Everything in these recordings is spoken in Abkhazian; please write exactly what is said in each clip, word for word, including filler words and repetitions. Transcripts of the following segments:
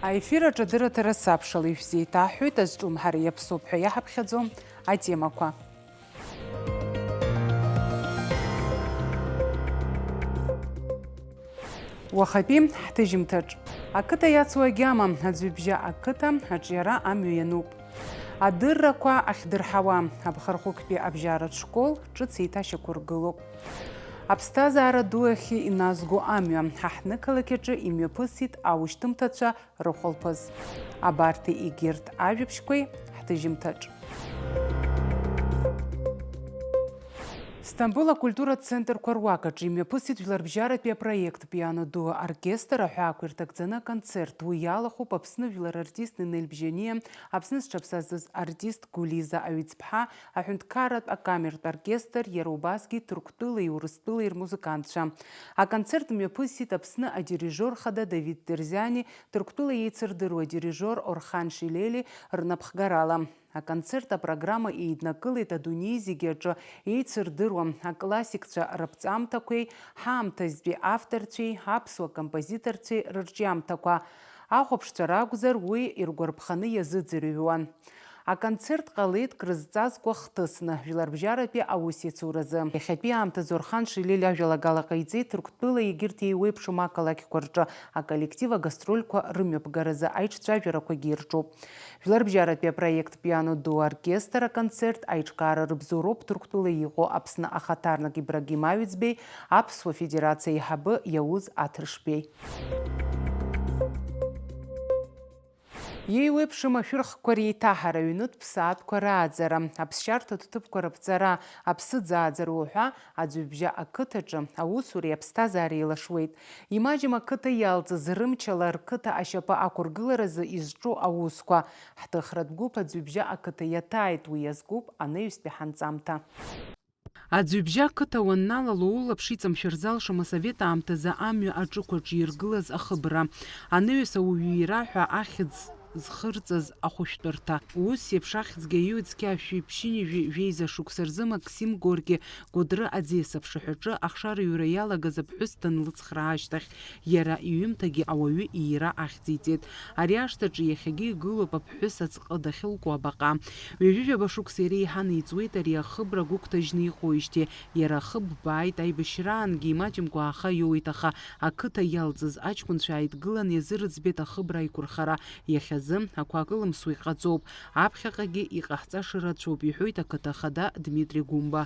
Аефир аҿы адырраҭара сабшала ишәзеиҭаҳҳәоит, азҿлымҳара иаԥсоуп ҳәа иаҳаԥхьаӡо атемақәа. Уахатәи ҳҭыжьымҭаҿ. Ақыҭа иацу агьама, аӡҩыбжьа ақыҭа аҿиара амҩа иануп. Адыррақәа ахьдырҳауа, Абхархәыктәи абжьаратә школ ҿыц еиҭашьақәыргылоуп. Аԥсҭазаара ду ахь иназго амҩа, ҳаҳҭнықалақь аҿы имҩаԥысит аушьҭымҭацәа рыхәылԥаз. Абарҭи егьырҭ ажәабжьқәеи ҳҭыжьымҭаҿ. Сҭамбыл акультуратә центрқәа руак аҿы имҩаԥысит жәларбжьаратәи апроект Пиано дуо оркестр аҳәаақәа ирҭагӡаны аконцерт. Уи иалахәуп Аԥсны жәлар артист Нинель Бжьаниа, Аԥсны зҽаԥсазтәыз артист Гәлиза Аҩӡԥҳа, аҳәынҭқарратә акамертә оркестр, иара убасгьы Ҭырқәтәылеи Урыстәылеи рмузыкантцәа. Аконцерт мҩаԥысит Аԥсны адирижиор хада Давид Терзиани, Ҭырқәтәыла еицырдыруа адирижиор Орхан Шилели рнапхгарала. Аконцерт апрограмма еиднакылеит адунеи зегьы аҿы еицырдыруа аклассикцәа рыԥҵамҭақәеи, ҳаамҭазтәи авторцәеи, аԥсуа композиторцәеи рырҿиамҭақәа. Ахәаԥшцәа ракәзар, уи иргәарԥханы иазыӡырҩуан. Аконцерт ҟалеит крызҵазкуа хҭысны, жәларбжьаратәи аусеицуразы. Иахьатәи аамҭазы Орхан Шилели ажәалагала ҟаиҵеит Ҭырқәтәыла егьырҭ еиуеиԥшым ақалақьқәа рҿы аколлектив агастрольқәа рымҩаԥгаразы аиҿцәажәарақәагьы ирҿуп. Жәларбжьаратәи апроект Пиано дуо оркестр аконцерт аиҿкаара рыбзоуроуп Ҭырқәтәыла иҟоу Аԥсны ахаҭарнак Ибрагим Аҩӡбеи Аԥсуа Федерациа аиҳабы Иауз Аҭыршбеи. Иеиуеиԥшым ашәырхқәа реиҭаҳара, ҩнытә ԥсаатәқәа рааӡара, аԥсшьарҭатә ҭыԥқәа раԥҵара, аԥсыӡ ааӡара уҳәа, Аӡҩыбжьа ақыҭаҿы аусуреи аԥсҭазаареи еилашуеит. Имаҷым ақыҭа иалҵыз, рымчала рқыҭа ашьапы ақәыргыларазы изҿу аусқәа. Ҳҭыхратә гәыԥ Аӡҩыбжьа ақыҭа иаҭааит, уи иазкуп анаҩстәи ҳанҵамҭа. Аӡҩыбжьа ақыҭа уанналало, улаԥш иҵамшәар залшом асовет аамҭазы амҩа аҿықәаҿ иргылаз ахыбра, анаҩс ауаҩы ира ҳәа ахьӡ зхырҵаз ахәышәтәырҭа. Ус еиԥш ахьӡгьы аиуеит зқьи жәшәи ԥшьынҩажәи жәеиза шықәса рзы Максим Горки Кәыдры аӡиас аԥшаҳәаҿы ахшара иура иалагаз аԥҳәыс данлыцхраа ашьҭахь, иара иҩымҭагьы ауаҩы иира ахьӡиҵеит. Ари ашҭаҿы иахьагьы игылоуп аԥҳәыс аӡҟы дахьылку абаҟа. Ҩажәижәаба шықәса иреиҳаны иҵуеит ари ахыбра гәыгәҭажьны иҟоуижьҭеи, иара ахыб бааит, аибашьраангьы имаҷымкәа ааха иоуеит, аха ақыҭа иалҵыз аҷкәынцәа ааидгылан иазырӡбеит ахыбра аиқәырхара, иахьазы ақәа кылымсуа иҟаҵоуп, аԥхьаҟагьы иҟаҳҵаша рацәоуп, иҳәоит ақыҭа ахада Дмитри Гәымба.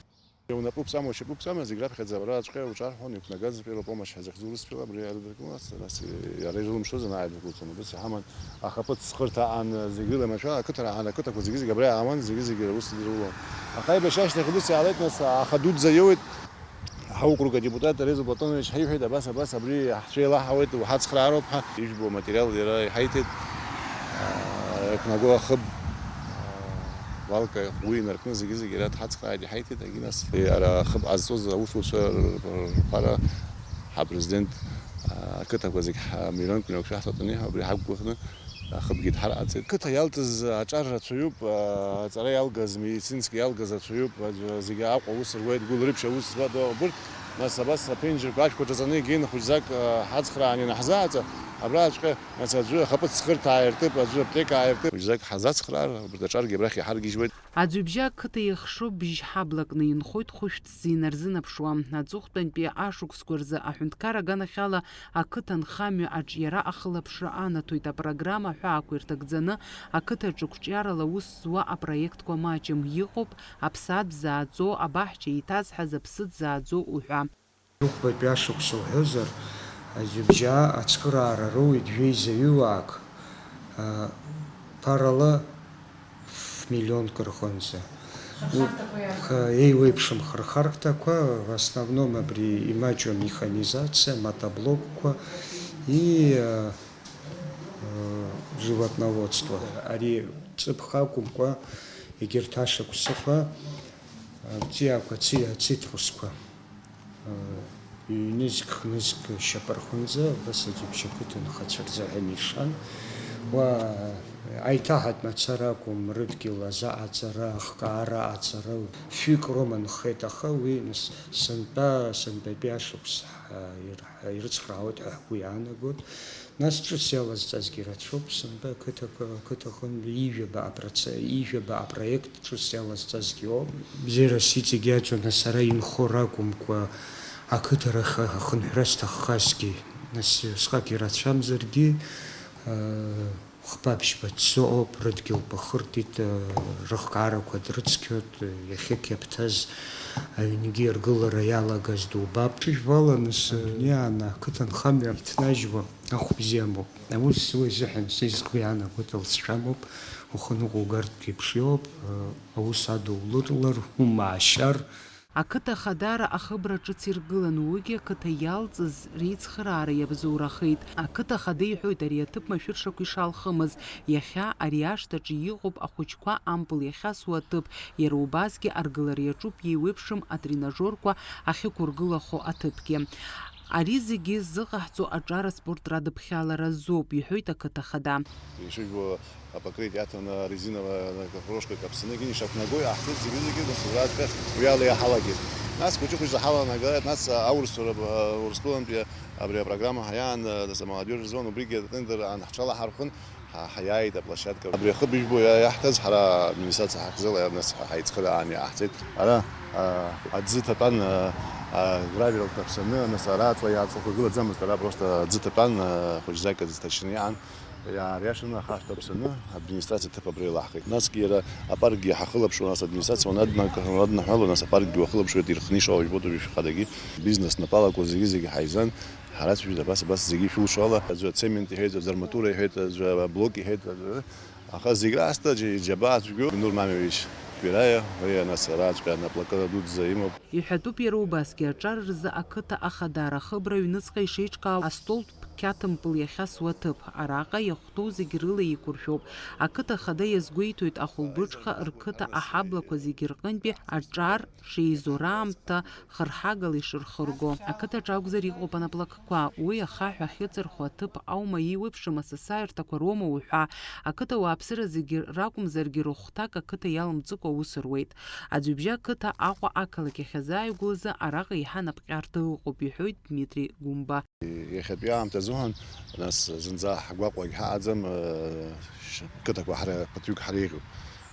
Унапы уқәҵама, ушьапы уқәҵама, зегь раԥхьаӡа абраҵәҟьа уҿарҳәон, иқәнагаз первая помощь ҳзыхьӡу урысшәала, абри аидыркыларц, нас иара ирылымшоз анааидыркылҵон, убыс иҳаман, ахаԥыц зхырҭа аан, зегь рыла имашәа, ақыҭа раан, ақыҭақәа зегьы-зегь абра иаауан, зегьы-зегь рус идыруан. Аха аибашьра ашьҭахь убыс иаалеит, нас ахадуӡӡа иоуит, ҳаокруг адепутат Резо Платонович ҳаиҳәеит, абас, абас, абри ҳцәа еилаҳауеит, уҳацхраароуп ҳәа. Ижәбо аматериал иара иҳаиҭеит, аа, иқәнаго ахыб, аа, валка уи инаркны зегьы-зегьы иара дҳацхрааит, иҳаиҭеит, егьи нас. Ара ахыб ҟазҵоз аусуцәа рԥара ҳапрезидент, аа, ақыҭақәа зегь ҳмиллионк, миллионк шәаҳҭатәаны, абри ҳақәгәыӷны. Ахыбгьы дҳарҟаҵеит. Қыҭа иалҵыз аҿар рацәаҩуп, аҵара иалгаз, медицински иалгаз рацәаҩуп, аӡәы зегьы Аҟәа аус руеит, Гәылрыԥшь аус зуа, убырҭ, нас абас аԥенџьырқәа ашәқәа ҿаҵаны игеин хәыҷӡак ҳацхраан ианаҳзааӡа, абраҵәҟьа, нас аӡәы ахаԥыц цхырҭа ааиртып, аӡәы аптека ааиртып, хәыҷӡак ҳазацхраар, убырҭ аҿаргьы абрахь иҳаргьежьуеит. Аӡҩыбжьа ақыҭа ихшо бжь ҳаблакны инхоит хәышәтәӡа инарзынаԥшуа. Аҵыхәтәантәи ашықәсқәа рзы аҳәынҭқар аганахьала ақыҭа нхамҩа аҿиара ахылаԥшра анаҭоит апрограмма аҳәаақәа ирҭагӡаны, ақыҭаҿы қәҿиарала аус зуа апроектқәа маҷым, иҟоуп аԥсаатә зааӡо, абаҳча еиҭазҳаз аԥсыӡ зааӡо уҳәа. Хәбатәи ашықәс уҳәозар, аӡҩыбжьаа ацхыраара роуит жәеизаҩы уаак, а, ԥарала ф-, миллионк рҟынӡа. Хырхарҭақәа иарбан? Ха-, еиуеиԥшым хырхарҭақәа, в основном абри имаҷу механизациа, мотоблокқәа и, а, а, животноводство. Ари ҵыԥх акәымкәа, егьырҭ ашықәсқәа, а, ҵиақәа, ци-, ацитрусқәа. Ҩнызқь-хнызқь шьапырхынӡа, абас аӡҩыбжьа ақыҭанхацәа рзыҳәан ишан. Уа аиҭаҳатә мацара акәым, рыдгьыл азаҟаҵара, ахкаара аҟаҵара, фҩык роума нхеит, аха уи нас сынтәа, сынтәатәи ашықәс ҳа-, ир-, ирыцхраауеит ҳәа ҳгәы иаанагоит. Нас ҿыц иалазҵазгьы рацәоуп, сынтәа ақыҭақәа, ақыҭаҟынтә ижәабаҟа проце-, ижәабаҟа проект ҿыц иалазҵазгьы иоуп. Бзиарас иҵегь иаҵәаны сара инхо ракәымкәа, ақыҭарахь ахынҳәра зҭаххазгьы, нас усҟак ирацәамзаргьы, хԥа-ԥшьба ӡсо ауп, рыдгьылқәа хыртит, рыхкаарақәа дрыцқьоит, иахьа қьаԥҭаз аҩнгьы аргылара иалагаз дубап. Ҽыжәбала, нас, абни аан ақыҭанхамҩа ҭнажьуа ахә бзиамоуп. Аус зуа изыҳәан са изхы иаанагоит, алҵшәа амоуп, ухы ныҟәугартә еиԥш иоуп, аус адулырлар, умаашьар. Ақыҭа Ахадара ахыбра ҿыц иргылан, уигьы ақыҭа иалҵыз реицхыраара иабзоурахеит. Ақыҭа Ахада иҳәоит ари аҭыԥ машәыршақә ишалхымыз. Иахьа ари ашҭаҿы иҟоуп ахәыҷқәа ампыл иахьасуа аҭыԥ, иара убасгьы аргылара иаҿуп иеиуеиԥшым атренажорқәа ахьықәыргылахо аҭыԥгьы. Ари зегьы ззыҟаҳҵо аҿар аспорт радыԥхьалара азоуп, иҳәоит ақыҭа Ахада. Ишыжәбо, апокрытие аҭаны, арезиновая кокошка каԥсаны, ишақәнаго иаҳҭеит зегьы-зегьы, нас убраҵәҟьа уи ала иаҳалагеит. Нас хәыҷы-хәыҷла ҳаланагалеит, нас аурысцәа, Урыстәылантәи абри апрограмма ҳаиаан, нас амолодежь рзон, убригьы атендер аан ҳҽалаҳархәын, ҳа-, ҳаиааит аплощадка. Абри ахыб ижәбо иа-, иаҳҭаз ҳара администрациа ҳахьӡала, нас ҳа-, ҳаицхыраан иааҳҵеит. Ара, а, аӡы ҭатәан, а, а, гравиал каԥсаны, нас ара аҵла иааҵлақәа гылаӡамызт, ара просто аӡы ҭатәан, а, хәыҷӡак аӡы ҭачны иаан. Иаариашаны ахашҭа ԥсаны администрациа ҭыԥ абра илаҳхит. Насгьы иара апаркгьы ҳахылаԥшуан, нас администрациа уанаднаҳәало, нас апаркгьы уахылаԥшуеит, ирхны ишоу ижәбоит уажәы шәхадагьы. Бизнес напалақәа зегьы-зегьы ҳаизан, ҳарацәажәеит, абас, абас зегьы шәылшо ала, аӡәы ацемент иҳәеит, аӡәы арматура иҳәеит, аӡәы аблок иҳәеит, аӡәы, аха зегь раасҭа џьа-, иџьабаа цәгьоуп, Нур Мамиевич Квираиа, уи нас араҵәҟьа анаплакыра дуӡӡа имоуп. Иҳәатәуп иара убасгьы аҿар рзы ақыҭа Ахадара ахыбра аҩныҵҟа ишеиҿкаау астолтә қьаҭмпыл иахьасуа аҭыԥ. Араҟа иахәҭоу зегь рыла еиқәыршәоуп. Ақыҭа Ахада иазгәеиҭоит ахәылбыҽха рқыҭа аҳаблақәа зегь рҟынтәи аҿар шеизо раамҭа хырҳагала ишырхырго. Ақыҭаҿы акәзар иҟоуп анаплакқәа, уи ахаҳә ахьыҵырхуа аҭыԥ аума иеиуеиԥшым асасааирҭақәа роума уҳәа, ақыҭа ауааԥсыра зегьы ракәымзаргьы рыхәҭак ақыҭа иалымҵыкәа аус руеит. Аӡҩыбжьа ақыҭа Аҟәа ақалақь ахьазааигәоу азы араҟа еиҳа анапҟьарҭа ыҟоуп, иҳәоит Дмитри Гәымба. Иахьатәи аамҭазыҳәан, нас, зынӡа ҳгәаҟуагь ҳаҟаӡам, э, ш-, қыҭақәа ҳара, ԥыҭҩык ҳреиӷьуп.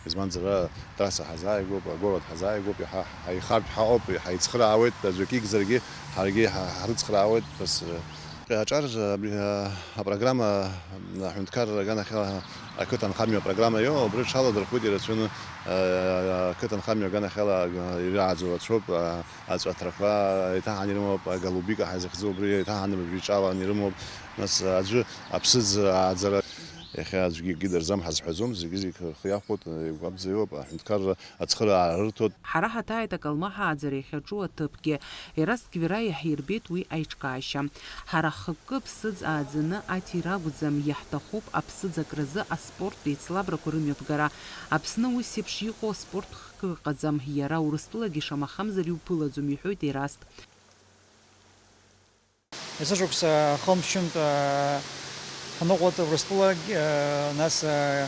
Избанзар, ара трасса ҳазааигәоуп, агород ҳазааигәоуп, иаҳа ҳаихартә ҳаҟоуп, иҳаицхыраауеит, аӡәы акы игзаргьы, ҳаргьы ҳа-, ҳрыцхраауеит, нас, э, аҿар, э, абри, э, апрограмма, э, аҳәынҭқарра аганахьала ақыҭанхамҩа апрограмма иоуа, убри рҽаладырхәит, ирацәаны, э, ақыҭанхамҩа аганахьала, э, ирааӡо рацәоуп, э, аҵәаҭрақәа еиҭаҳан ирымоуп, аголубика ҳәа изыхьӡу убри еиҭаҳан рыбжьы иҿалан ирымоуп, нас аӡәы аԥсыӡ ааӡара, иахьа аӡәгьы акгьы дарзам ҳазҳәаӡом, зегьы-зегь рхы иахәоит, игәабзиоуп, аҳәынҭқарра ацхыраара рырҭоит. Ҳара ҳаҭааит акалмаҳа ааӡара иахьаҿу аҭыԥгьы. Ераст Гвираиа иаҳирбеит уи аиҿкаашьа. Ҳара ҳхықәкы аԥсыӡ ааӡаны аҭира акәӡам, иаҳҭахуп аԥсыӡ акразы аспорттә еицлабрақәа рымҩаԥгара. Аԥсны ус еиԥш иҟоу аспорт хкы ыҟаӡам, иара Урыстәылагьы шамахамзар иуԥылаӡом, иҳәоит Ераст. Есышықәса хымшьынтә, э, ҳныҟәоит Урыстәылагь, э, нас, э,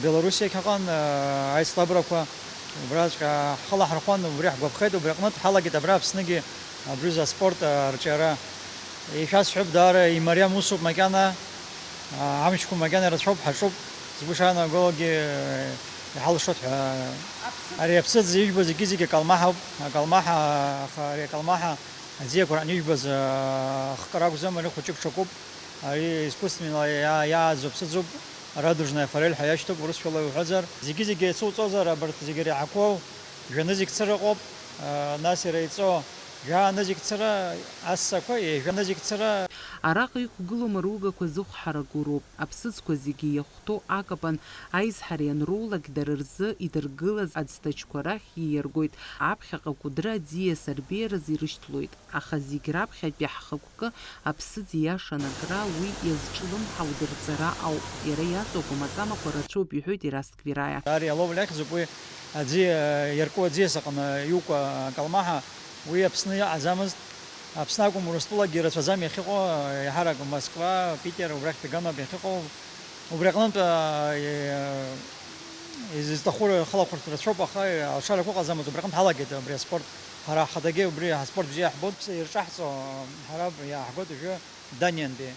Белоруссиагь ҳаҟан, э, аицлабрақәа убраҵәҟьа ҳхы лаҳархәан, убри ҳгәаԥхеит, убри аҟнытә ҳалагеит абра Аԥсныгьы абри аспорт, э, арҿиара. Ишәасҳәап, даара имариам усуп макьана, э, амчқәа макьана ирацәоуп, ҳаҿуп, сгәы шаанагогьы, э, иҳалшоит ҳәа. Ари аԥсыӡ ижәбо зегьы-зегьы акалмаҳауп, акалмаҳа, аха ари акалмаҳа Аӡиақәа раҟны ижәбаз, аа, хкы ракәӡам, ари хәыҷык ҽакуп. Ари искусственныйла иа-, иааӡо ԥсыӡуп, радужная форель ҳәа иашьҭоуп, урысшәала иуҳәозар. Зегьы-зегьы еицуҵозар, абарҭ зегьы иреиҳақәоу, жәанызқь цыра ыҟоуп, аа, нас иара иҵо, жәанызқь цыра, ассақәа, жәанызқь цыра. Араҟа иқәгылоу марыугақәа зыхәҳарагоу роуп, аԥсыӡқәа зегьы иахә ҭоу акапан аизҳара ианроулак, дара рзы идыргылаз аӡҭачқәа рахь ииаргоит, аԥхьаҟа Кәыдры аӡиас арбеиаразы ирышьҭлоит, аха зегь раԥхьатәи ҳхықәкы аԥсыӡ ииашан агра уи иазҿлымҳау дырҵара ауп, иара иаҵоу акәамаҵамақәа рацәоуп, иҳәоит Ераст Гвираиа. Ари аловля ахьӡуп, уи аӡиа, иарку аӡиас аҟны иукуа акалмаҳа, уи Аԥсны иҟаӡамызт. Аԥсны акәым, Урыстәылагьы рацәаӡам иахьыҟоу, еиҳарак Москва, Питер, убрахьтәи ганоуп иахьыҟоу. Убри аҟнытә, аа, е-, изызҭаху рхылахәырҭа рацәоуп, аха, е, алшарақәа ыҟаӡамызт, убри аҟнытә ҳалагеит абри аспорт. Ҳара ҳхадагьы убри аспорт бзиа иаҳбоит, ирҿаҳҵо ҳара иааҳгоит уажәы Даниантәи.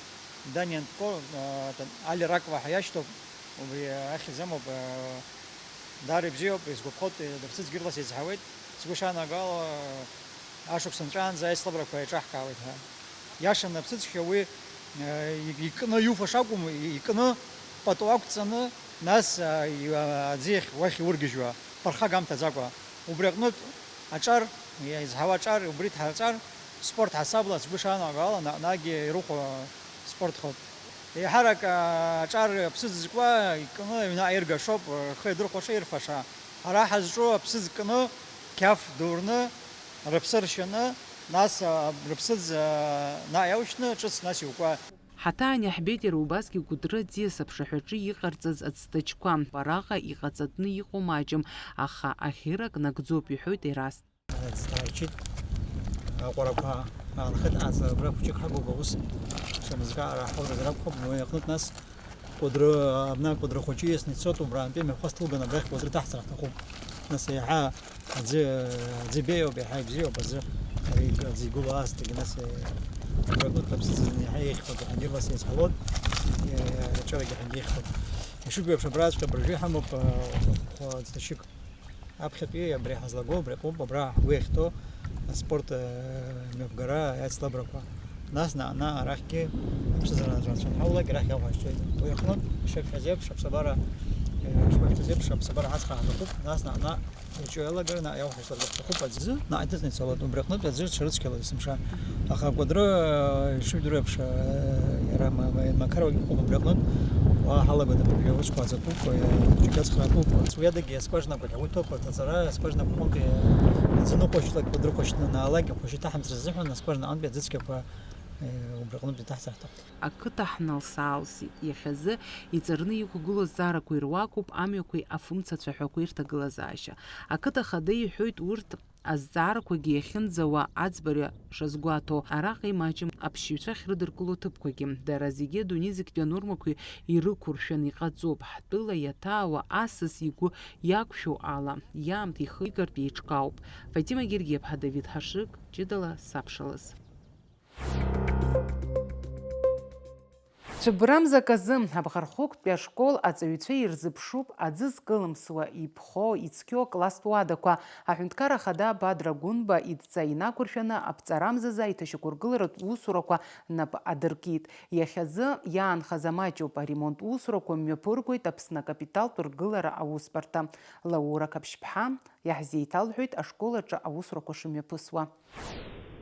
Даниан Тко, Али Ракова ҳәа иашьҭоуп, убри ахьӡ амоуп, даара ибзиоуп, исгәаԥхоит, рыԥсыӡгьы рла сеизҳауеит, сгәы шаанагало, ашықәс нҵәаанӡа аицлабрақәа еиҿаҳкаауеит ҳәа. Иашан аԥсыӡхьа уи, икны иуфаша акәым, икны пату ақәҵаны, нас, аӡы иахь уахь иургьежьуа, ԥырхага амҭаӡакәа. Убри аҟнытә аҿар, изҳауа аҿар, убри дҳарҵар, спорт ҳасабла сгәы шаанагало, наҟ-наҟгьы ирыхәо спортхоуп. Еиҳарак, а, аҿар аԥсыӡ зкуа икны аҩны аиргашоуп, рхы иадырхәаша, ирфаша. Ара ҳазҿу аԥсыӡ кны, қьаф дурны, рыԥсы ршьаны, нас, а, рыԥсыӡ, а, наҟ иаушьны, ҿыц нас иукуа. Ҳаҭаан иаҳбеит иара убасгьы Кәыдры аӡиас аԥшаҳәаҿы иҟарҵаз ацҭаҷқәа. Араҟа иҟаҵатәны иҟоу маҷым, аха ахьырак нагӡоуп, иҳәоит Ераст. Ацҭаҷқәа аҟәарақәа аанхеит, аҵарбра хәҷык ҳагуп аус. Шамызкаара ҳауразар акәхап, уи аҟнытә нас Кәыдры, абна Кәыдры хәыҷы ииасны ицоит, убраантәи амҩахәасҭа ҭылганы абрахь Кәыдры ҭаҳҵар ҳҭахуп. Нас еиҳа аӡы, аӡы беиоуп, еиҳа ибзиоуп аӡы. Ари аӡы игылоу аасҭагьы нас, э, убраҟнытә аԥсыӡ азы еиҳа еиӷьхоит, еиҳагьы лас еизҳалоит, э, аҿарагьы еиҳагьы еиӷьхоит. Ишыжәбо еиԥш, абраҵәҟьа абыржәы иҳамоуп, э, хәа ӡҭачык. Аԥхьатәи абри ҳазлаго, абри аҟоуп, абра ҳгәы иахьҭоу аспорт, э, мҩаԥгара аицлабрақәа. Нас наҟ-наҟ арахьгьы аԥсыӡара анцәа анҳаулак, арахь иауҳашьҭуеит. Уи аҟнытә, ишыбҳәаз еиԥш, аԥсабара, э, ишбыхьӡыз еиԥш, аԥсабара ҳацхраа ҳҭахуп, нас наҟ-наҟ иҿы еилагар наҟ иауҳашьҭыр ҳҭахуп аӡы, наҟ иҭыҵны ицалоит, убри аҟнытә аӡы ҽарыцқьалоит есымша. Аха Кәыдры, э, ишыжәдыруа еиԥш, э, иара ма-, ма-, Макаровагьы ыҟоуп убри аҟнытә, уа ҳалагоит абыржәы аусқәа аҵатәуп, э, џьаргьы ацхраатәуп. Уи адагьы аскважинақәа ҳәа уи ҭоуп, аҵара аскважинақәа рҟынтәи аӡы ныҟәашьлак, Кәыдры хәашьны анаалак, ихәашьы иҭаҳамҵар азыҳәан аскважина аҟынтәи аӡыцқьақәа, э, убри аҟнытә иҭаҳҵар ҳҭахуп. Ақыҭа ҳналс-аалсит. Иахьазы иҵарны иқәгылоу азҵаарақәа ируакуп амҩақәеи афымца цәаҳәақәеи рҭагылазаашьа. Ақыҭа ахада иҳәоит урҭ азҵаарақәагьы иахьынӡауа аӡбара шазгәаҭо, араҟа имаҷым аԥсшьаҩцәа ахьрыдыркыло аҭыԥқәагьы. Дара зегьы адунеи зегьтәи анормақәа ирықәыршәаны иҟаҵоуп. Ҳтәыла иаҭаауа асас игәы иақәшәо ала, иаамҭа ихы игартә еиҿкаауп. Фатима Гергиаԥҳа, Давид Ҳашыг, ҷыдала сабшалаз. Цәыббрамзак азы, Абӷархықәтәи ашкол аҵаҩцәа ирзыԥшуп аӡы зкылымсуа, иԥхо, ицқьоу акласстә уадақәа. Аҳәынҭқар ахада Бадра Гәынба идҵа инақәыршәаны аԥҵарамзазы аиҭашьақәыргыларатә усурақәа нап адыркит. Иахьазы иаанхаз амаҷуп, аремонт усурақәа мҩаԥыргоит Аԥсны акапиталтә ргылара аусбарҭа. Лаура Қаԥшьԥҳа иаҳзеиҭалҳәоит ашкол аҿы аусурақәа шымҩаԥысуа.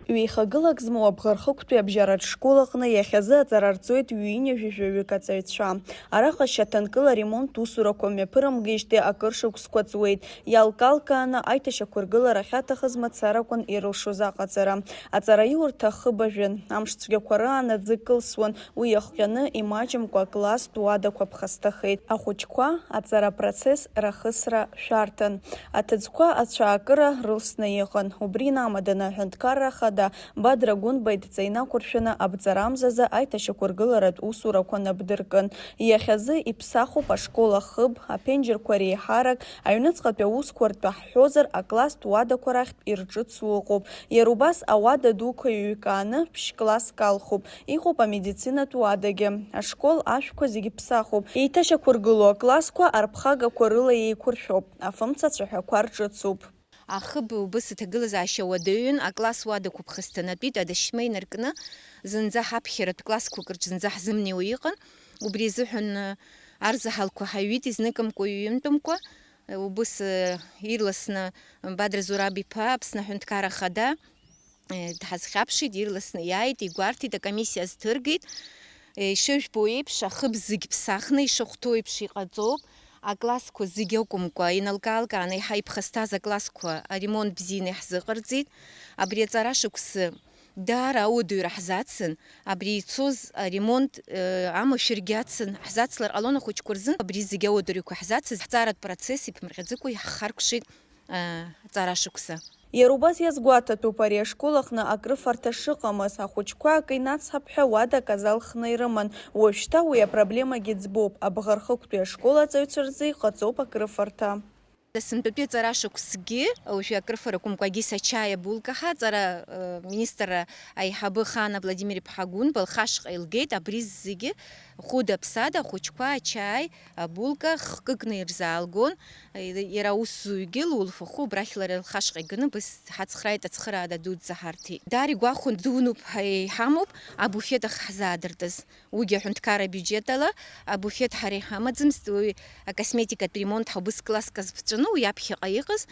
Ҩеихагылак змоу Абӷархықәтәи абжьаратә школ аҟны иахьазы аҵара рҵоит ҩынҩажәи жәаҩык аҵаҩцәа. Араҟа шьаҭанкыла аремонт усурақәа мҩаԥырымгеижьҭеи акыр шықәсқәа ҵуеит. Иалкалкааны аиҭашьақәыргылара ахьаҭахыз мацаракәын ирылшоз аҟаҵара. Аҵараиурҭа ахыб ажәын, амш цәгьақәа раан аӡы кылсуан, уи иахҟьаны имаҷымкәа акласстә уадақәа ԥхасҭахеит. Ахәыҷқәа аҵара процесс рахысра шәарҭан. Аҭыӡқәа ацәаакыра рылсны иҟан. Убри инамаданы аҳәынҭқарра ахада Бадра Гәынба идҵа инақәыршәаны абҵарамзазы аиҭашьақәыргыларатә усурақәа нап дыркын. Иахьазы иԥсахуп ашкол ахыб, аԥенџьырқәа реиҳарак, аҩныҵҟатәи аусқәа ртәы ҳҳәозар, акласстә уадақәа рахьтә ирҿыцу ыҟоуп. Иара убас ауада дуқәа ҩкааны ԥшь-класск алхуп. Иҟоуп амедицинатә уадагьы. Ашкол ашәқәа зегьы ԥсахуп. Еиҭашьақәыргылоу аклассқәа арԥхагақәа рыла еиқәыршәоуп, афымца цәаҳәақәа рҿыцуп. Ахыб убыс аҭагылазаашьа уадаҩын, акласс уадақәа ԥхасҭанатәит, адашьма инаркны, зынӡа ҳаԥхьаратә классқәак рҿы зынӡа ҳзымнеиуа иҟан. Убри азыҳәан, э, арзаҳалқәа ҳаҩит, изныкымкәа, ҩынтәымкәа. Э, убыс, э, ирласны Бадра Зураб-иԥа, Аԥсны Аҳәынҭқар Ахада, э, дҳазхьаԥшит, ирласны иааит, игәарҭеит, акомиссиа азҭыргеит. Э, ишыжәбо еиԥш, ахыб зегь ԥсахны ишахәҭоу еиԥш иҟаҵоуп. Аклассқәа зегь акәымкәа, иналкаалкааны еиҳа иԥхасҭаз аклассқәа аремонт бзианы иаҳзыҟарҵеит. Абри аҵара шықәсы даара ауадаҩра ҳзацын. Абри ицоз аремонт, э, амашәыргьы ацын, ҳзацлар ҟалон ахәыҷқәа рзын. Абри зегь ауадаҩрақәа ҳзацыз, ҳҵаратә процесс иԥмырҟьаӡыкәа иаҳхаркәшеит, э, аҵара шықәса. Иара убас иазгәаҭатәуп ари ашкол аҟны акрыфарҭа шыҟамыз, ахәыҷқәа акы инацҳап ҳәа уадак азал хны ирыман. Уажәшьҭа уи апроблемагьы ӡбоуп, Абӷархықәтәи ашкол аҵаҩцәа рзы иҟаҵоуп акрыфарҭа. Сынтәатәи аҵара шықәсгьы, уажәы акрыфара кәымкәагьы сачаи абулкаҳа аҵара, э, министрра аиҳабы Хана Владимир-иԥҳа Гәынба лхашҟа илгеит, абри зегьы хәыда-ԥсада ахәыҷқәа ачаи абулка хкыкны ирзаалгон, э, иара аусзуҩгьы лулфахәы убрахь лара лхашҟа иганы быс ҳацхрааит, ацхыраара дуӡӡа ҳарҭеит. Даара игәахәын, дунуп, ҳа-, иҳамоуп абуфет ахь ҳзаадыртыз. Уигьы аҳәынҭқарра абиуџьет ала, абуфет ҳара иҳамаӡамызт, уи акосметикатә ремонт ҳәа убыс класск азԥҵәаны, уи аԥхьаҟа иҟаз,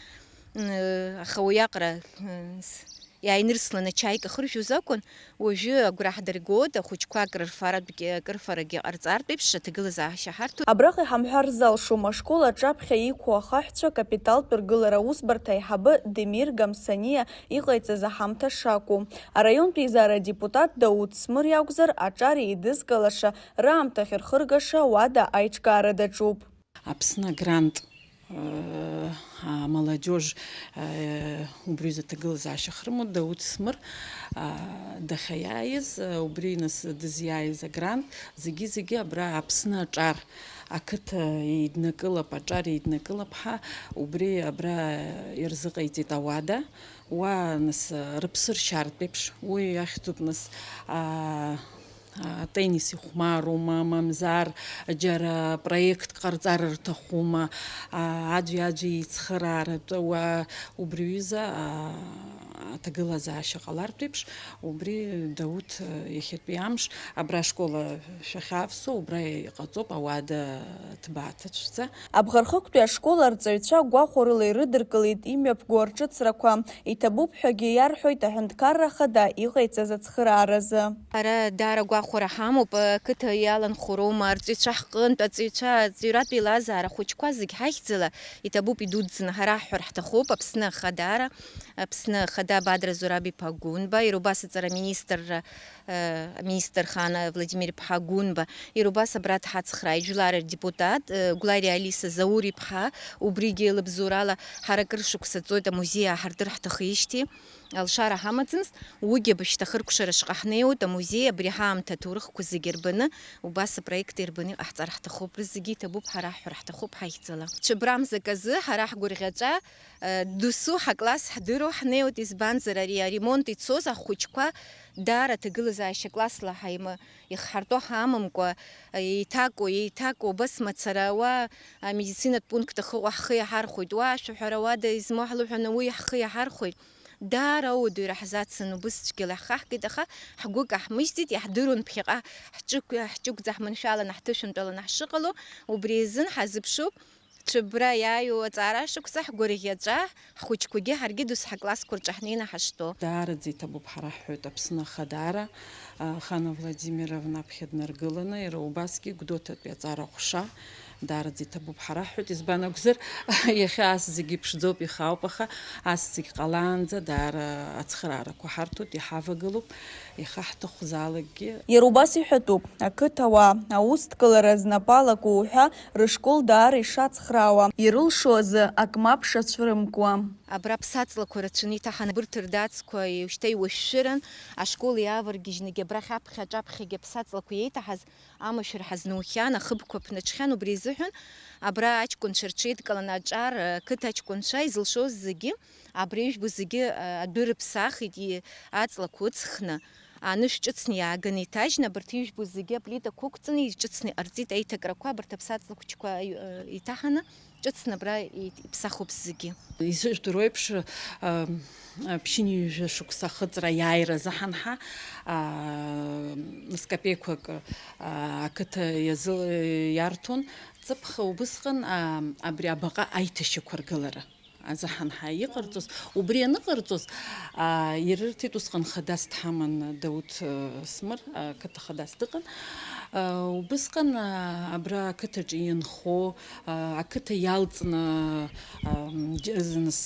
м, аха уиаҟара, м, с-, иааинырсланы ачаик ахыржәуаз акәын, уажәы агәра ҳдыргоит, ахәыҷқәа акрырфаратәгьы, акрырфарагьы ҟарҵартә еиԥш, аҭагылазаашьа ҳарҭоит. Абраҟа иҳамҳәар залшом, ашкол аҿаԥхьа иқәу ахаҳәцәа капиталтә ргылара аусбарҭа аиҳабы Демир Гамсаниа иҟаиҵаз аҳамҭа шакәу. Араионтә еизара адепутат Дауҭ Смыр иакәзар, аҿар еидызкылаша, раамҭа ахьырхыргаша ауада аиҿкаара даҿуп. Аԥсны агрант, э, амолодежь, э, убри аҩыза аҭагылазаашьа ахьрымоу Дауҭ Смыр, э, дахьаиааиз, э, убри нас дызиааиз агрант, зегьы-зегьы абра Аԥсны аҿар, ақыҭа еиднакылап, аҿар еиднакылап ҳәа, убри абра ирзыҟаиҵеит ауада. Уа, нас, рыԥсы ршьартә еиԥш, уи ахьӡуп, нас, а, а, теннис ихәмарума, мамзар џьара проектк ҟарҵар рҭахума, а, аӡәи-аӡәи еицхырааратә, уа, убри ҩыза, а, аҭагылазаашьа ҟалартә еиԥш, убри Дауҭ, а, иахьатәи амш абра ашкол шәахьавсо, убра иҟаҵоуп, ауада ҭбаа ҭацәӡа. Абӷархықәтәи ашкол арҵаҩцәа гәахәарыла ирыдыркылеит имҩаԥго арҿыцрақәа. Иҭабуп ҳәагьы иарҳәоит аҳәынҭқарра ахада иҟаиҵаз ацхырааразы. Ҳара даара гәахәара ҳамоуп, ақыҭа иаланхо роума, арҵаҩцәа ҳҟынтә, аҵаҩцәа, аҵаҩратә еилазаара ахәыҷқәа зегь ҳахьӡала иҭабуп идуӡӡаны ҳара ҳҳәар ҳҭахуп, Аԥсны Ахадара, Аԥсны Ахада Бадра Зураб-иԥа Гәынба, иара убас аҵара аминистрра, э, аминистр Хана Владимир-иԥҳа Гәынба, иара убас абра дҳацхрааит, жәлар рдепутат, э, Гәлариа Алиса Заур-иԥҳа, убригьы лыбзоурала ҳара акыр шықәса ҵуеит амузеи ааҳардыр ҳҭахижьҭеи. Алшара ҳамаӡамызт, уигьы абжьҭахыркәшара шҟа ҳнеиуеит, амузеи абри ҳаамҭа аҭоурыхқәа зегьы рбаны, убас апроект ирбаны иҟаҳҵар ҳҭахуп, рызегьы иҭабуп, ҳара ҳҳәар ҳҭахуп ҳахьӡала. Цәыбрамзак азы ҳара ҳгәырӷьаҵәа, э, досу ҳакласс ҳдыруа ҳнеиуеит, избанзар ари аремонт ицоз ахәыҷқәа даара аҭагылазаашьа классла ҳаимы-, ихҳартәо ҳамамкәа, еиҭаку, еиҭаку, убас мацара, уа амедицинатә пункт ахьыҟоу ҳхы иаҳархәоит, уа ашәаҳәара ауада измоу ҳлыҳәаны уи ҳхы иаҳархәоит. Даара ауадаҩра ҳзацын, убыс цәгьала иаҳхаҳгеит, аха ҳгәы каҳмыжьӡеит, иаҳдыруан ԥхьаҟа ҳҷыкә-, ҳҷыкәӡа ҳманшәаланы, ҳҭышәынтәаланы ҳшыҟало, убри азын ҳазыԥшуп, Цәыббра иааиуа аҵара ашықәса ҳгәырӷьаҵәа, ҳхәыҷқәагьы ҳаргьы досу ҳаклассқәа рҿы ҳнеины ҳашҭо. Даараӡа иҭабуп ҳара ҳҳәоит Аԥсны Ахадара, а, Хана Владимировна аԥхьа днаргыланы, иара убасгьы Гәдоуҭатәи аҵара ҟәша, даараӡа иҭабуп ҳара ҳҳәоит, избан акәзар, иахьа ас зегьы иԥшӡоуп, ихаауп, аха ас зегь ҟалаанӡа даара ацхыраарақәа ҳарҭоит, иҳавагылоуп, ихаҳҭахәзаалакгьы. Иара убас иҳәатәуп, ақыҭауаа, аусҭгалара знапы алаку уҳәа, рышкол даара ишацхраауа, ирылшо азы ак мап шацәрымкуа. Абра ԥсаҵлақәа рацәаны иҭаҳан абырҭ рдацқәа, уажәшьҭа иуашәшәыран, ашкол иаавыргьежьны абрахь аԥхьаҿ аԥхьагьы аԥсаҵлақәа иеиҭаҳаз амашәыр ҳазнухьан, ахыбқәа ԥнаҽхьан, убри азыҳәан абра аҷкәынцәа рҽеидкыланы аҿар, ақыҭа аҷкәынцәа изылшоз зегьы, абри ижәбо зегьы, адәы рыԥсахит, и-, аҵлақәа ыҵхны, анышә ҿыцны иааганы иҭажьны, абарҭ ижәбо зегьы аплитақәа ықәҵаны, иҿыцны иҟарҵеит аиҭакрақәа, абарҭ аԥсаҵла хәыҷқәа, э, иҭаҳаны, ҿыцны абра и-, иԥсахуп зегьы. Изыжәдыруа еиԥш, э, ԥшьынҩажәа шықәса ахыҵра аиааира азы ҳанҳа, а, скапеиқәак, а, ақыҭа иазы-, иарҭон. Ҵыԥх убысҟан, а, абри абаҟа аиҭашьақәа ргылара азы ҳанҳа иҟарҵоз, убри аныҟарҵоз, аа, ирырҭеит, усҟан хадас дҳаман, Дауҭ, э, Смыр, ақыҭа хадас дыҟан. Э, убысҟан, аа, абра ақыҭаҿы инхо, аа, ақыҭа иалҵны, аа, џьа-, зныс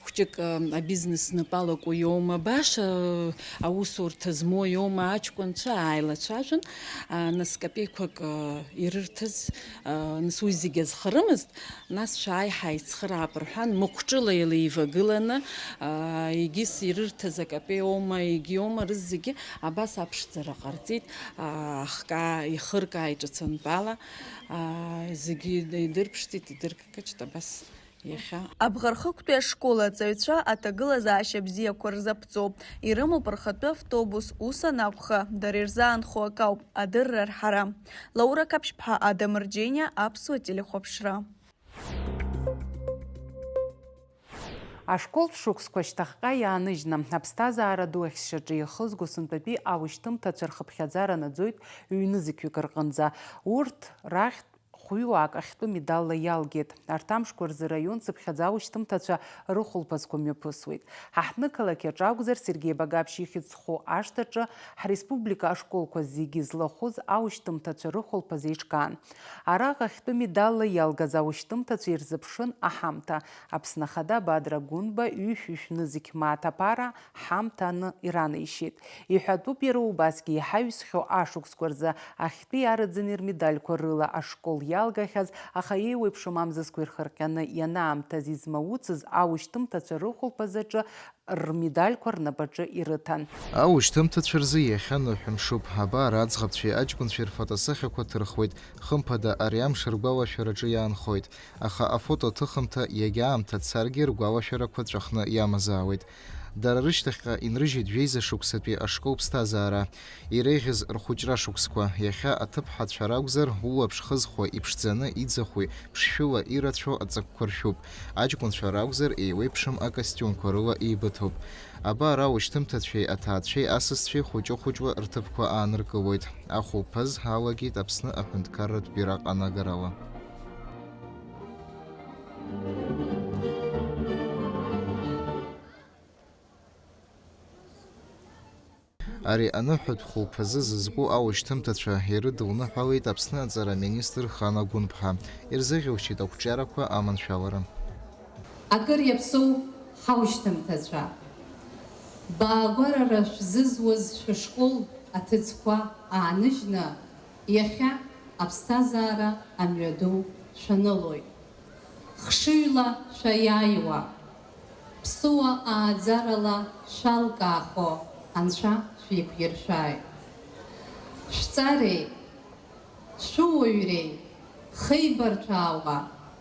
хәҷык, э, абизнес знапы алаку иоума, баша, э, аусурҭа змоу иоума, аҷкәынцәа ааилацәажәон, аа, нас капеиқәак, э, ирырҭаз, э, нас уи зегьы азхарымызт. Нас шәааи, ҳаицхыраап рҳәан, мықәҿыла еилеивагыланы, аа, егьыс ирырҭаз акапеи оума, егьиоума, рызегьы абас аԥшӡара ҟарҵеит, аа, ахкаа, ихыркаа иҿацынтәала, аа, зегьы идырԥшӡеит, идыркаҷт, абас Иахьа абӷархықәтәи ашкол аҵаҩцәа аҭагылазаашьа бзиақәа рзаԥҵоуп. Ирымоуп рхатәы автобус, ус анакәха, дара ирзаанхо акауп адырра рҳара. Лаура Қаԥшьԥҳа, Адам Рџьениа, Аԥсуа телехәаԥшра. Ашколтә шықәсқәа шьҭахьҟа иааныжьны, аԥсҭазаара ду ахьшьаҿы иахызго сынтәатәи аушьҭымҭацәа рхыԥхьаӡара наӡоит ҩнызқьҩык рҟынӡа. Урҭ рахьтә хәҩыуаак ахьтәы медалла иалгеит. Арҭ амшқәа рзы раион цыԥхьаӡа аушьҭымҭацәа рыхәылԥазқәа мҩаԥысуеит. Ҳа ҳнықалақь аҿы акәзар, Сергеи Багаԥшь ихьӡ зху ашҭаҿы ҳреспублика ашколқәа зегьы злахәыз аушьҭымҭацәа рыхәылԥаз еиҿкаан. Араҟа ахьтәы медалла иалгаз аушьҭымҭацәа ирзыԥшын аҳамҭа. Аԥсны Ахада Бадра Гәынба ҩышәи шәнызқь мааҭ аԥара ҳамҭа аны иранеишьеит. Иҳәатәуп иара убасгьы еиҳа иҩсхьоу ашықәсқәа рзы ахьтәи арыӡын ирмедальқәа рыла ашкол иалгахьаз, аха еиуеиԥшым амзызқәа ирхырҟьаны ианаамҭаз измауцыз аушьҭымҭацәа рыхәылԥаз аҿы рмедальқәа рнапаҿы ирыҭан. Аушьҭымҭацәа рзы иахьа ныҳәа мшуп. Абар, аӡӷабцәеи аҷкәынцәеи рфотосахьақәа ҭырхуеит. Хымԥада, ари амш ргәалашәараҿы иаанхоит. Аха афотоҭыхымҭа иагьа аамҭа царгьы ргәалашәарақәа ҵәахны иамазаауеит. Дара рышьҭахьҟа инрыжьит жәеиза шықәсатәи ашкол ԥсҭазаара. Иреиӷьыз рхәыҷра шықәсқәа, иахьа аҭыԥҳацәа ракәзар, улаԥш хызхуа, иԥшӡаны, иӡахәи, ԥшшәыла ирацәоу аҵакқәа ршәуп. Аҷкәынцәа ракәзар, еиуеиԥшым акостиумқәа рыла еибыҭоуп. Абар аушьҭымҭацәеи аҭаацәеи асасцәеи хәыҷы-хәыҷла рҭыԥқәа ааныркылоит. Ахәылԥаз алагеит Аԥсны аҳәынҭқарратә бираҟ анагарала. Ари аныҳәатә хәылԥазы зызку аушьҭымҭацәа ирыдылныҳәалеит Аԥсны аҵара аминистр Хана Гәынԥҳа. Ирзыӷьалшьеит ақәҿиарақәа аманшәалара. Акыр иаԥсоу ҳаушьҭымҭацәа, баагәарара шәзызуаз шәышкол аҭыӡқәа ааныжьны, иахьа аԥсҭазаара амҩаду шәанылоит. Хшыҩла шәаиааиуа, ԥсыуа ааӡарала шәалкаахо Анцәа шәеиқәиршәааит. Шәҵареи, шәуаҩреи хеибарҭәаауа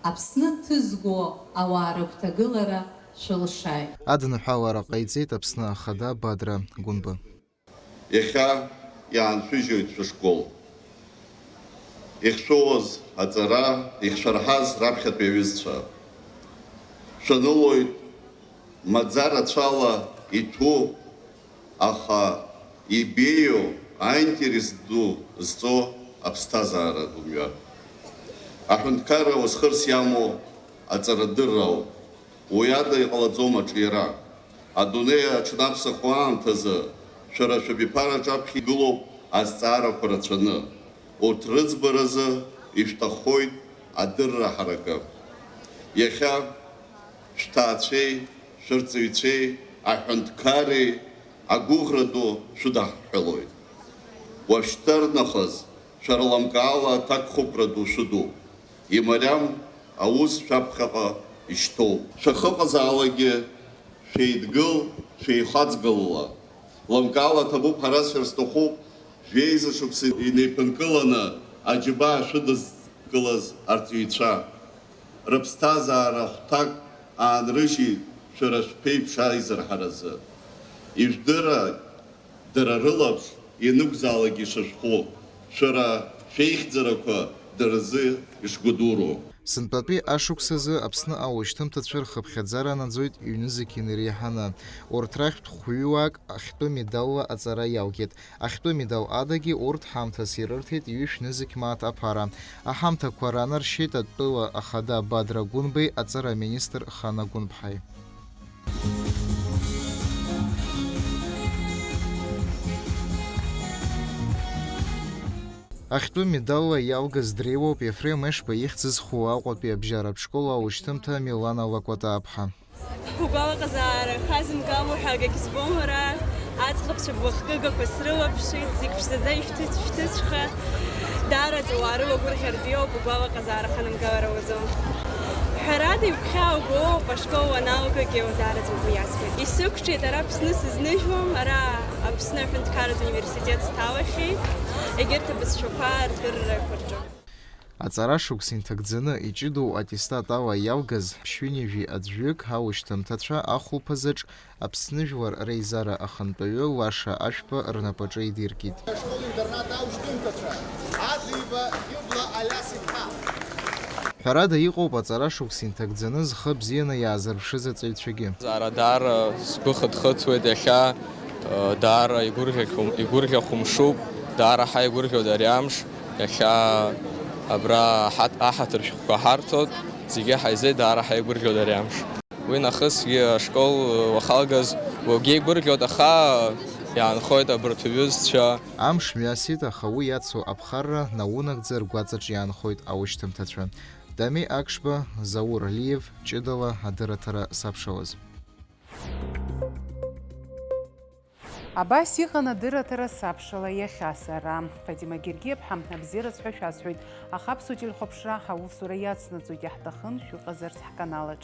Аԥсны ҭызго ауаа рыгәҭагылара шәылшааит. Адныҳәалара ҟаиҵеит Аԥсны Ахада Бадра Гәынба. Иахьа иааншәыжьуеит шәышкол. Ихьшәыуаз аҵара, ихьшәарҳаз раԥхьатәи аҩызцәа. Шәанылоит маӡа рацәала иҭәу, аха ибеиоу аинтерес ду зҵо аԥсҭазаара ду мҩа. Аҳәынҭқарра уасхырс иамоу аҵарадырра ауп. Уи ада иҟалаӡом аҿиара. Адунеи аҽнаԥсахуа аамҭазы шәара шәабиԥара аҿаԥхьа игылоуп азҵаарақәа рацәаны. Урҭ рыӡбаразы ишәҭаххоит адырра ҳаракы. Иахьа шәҭаацәеи, шәырҵаҩцәеи, аҳәынҭқарреи агәыӷра ду шәыдаҳҳәалоит. Уажәшьҭарнахыс шәара лымкаала аҭакхықәра ду шәыдуп. Имариам аус шәаԥхьаҟа ишьҭоуп. Шәахьыҟазаалакгьы шәеидгыл, шәеихаҵгылала. Лымкаала ҭабуп ҳәа расҳәар сҭахуп, жәеиза шықәса инеиԥынкыланы аџьабаа шәыдызкылаз арҵаҩцәа. Рыԥсҭазаара хәҭак аанрыжьит шәара шәԥеиԥш аизырҳаразы. Ижәдыра Дара рылаԥш ианықәзаалакгьы ишышәхәо, шәара шәеихьӡарақәа дара рзы ишгәадуро. Сынтәатәи ашықәсазы Аԥсны аушьҭымҭацәа рхыԥхьаӡара наӡоит ҩнызқь инареиҳаны. Урҭ рахьтә хәҩыуаак ахьтәы медалла аҵара иалгеит. Ахьтәы медал адагьы урҭ ҳамҭас ирырҭеит ҩышә нызқь мааҭ аԥара. Аҳамҭақәа ранаршьеит атәыла ахада Бадра Гәынбеи аҵара аминистр Хана Гәынԥҳаи. Ахьтәы медалла иалгаз дреиуоуп Ефрем Ешба ихьӡ зху Аҟәатәи абжьаратә школ аушьҭымҭа Милана Лакәатаԥҳа. Бгәалаҟазаара хазымгало ҳәа акагь збом уара, аӡӷабцәа блахкыгақәа срылаԥшит, зегь ԥшӡаӡа ишәҭыц-, шәҭыцәха. Даараӡа ауаа рылагәырӷьартә иоуп, угәалаҟазаара ханамгалар ауаӡом. Ҳәарада, игәхьааугоуп, ашкол уаналгогьы даараӡа угәы иасуеит. Исықәҿиеит ара Аԥсны сызныжьуам, ара Аԥсны аҳәынҭқарратә университет сҭалахьеит, егьырҭ абызшәақәа рдыррақәа рҿы. Аҵара шықәса инҭагӡаны иҷыдоу аттестат ала иалгаз ԥшьҩынҩажәи аӡәҩык аушьҭымҭацәа ахәылԥазаҿ Аԥсны Жәлар Реизара ахантәаҩы Лаша Ашәба рнапаҿы идиркит. Ашкол-интернат аушьҭымҭацәа, Адлеиба Хьыбла Алиас-иԥҳа. Ҳәарада, иҟоуп аҵара шықәса инҭагӡаны зхы бзианы иаазырԥшыз аҵаҩцәагьы. Ара даара сгәы хыҭхыҭуеит иахьа, даара игәырӷьахәым-, игәырӷьахәымшуп, даара ҳаигәырӷьоит ари амш, иахьа абра ҳаҭ-, аҳаҭыр шәҟәқәа ҳарҭоит, зегьы ҳаизеит, даара ҳаигәырӷьоит ари амш. Уи нахысгьы ашкол уахалгаз угәы еигәырӷьоит, аха иаанхоит абарҭ уҩызцәа. Амш мҩасит, аха уи иацу аԥхарра наунагӡа ргәаҵаҿ иаанхоит аушьҭымҭацәа. Дами Акшба, Заур Алиев, ҷыдала адырраҭара сабшалаз. Абас иҟан адырраҭара сабшала иахьа сара, Фатима Гергиаԥҳа, абзиараз ҳәа шәасҳәоит, аха Аԥсуа телехәаԥшра аусура иацнаҵоит, иаҳҭахын шәыҟазарц ҳканалаҿ.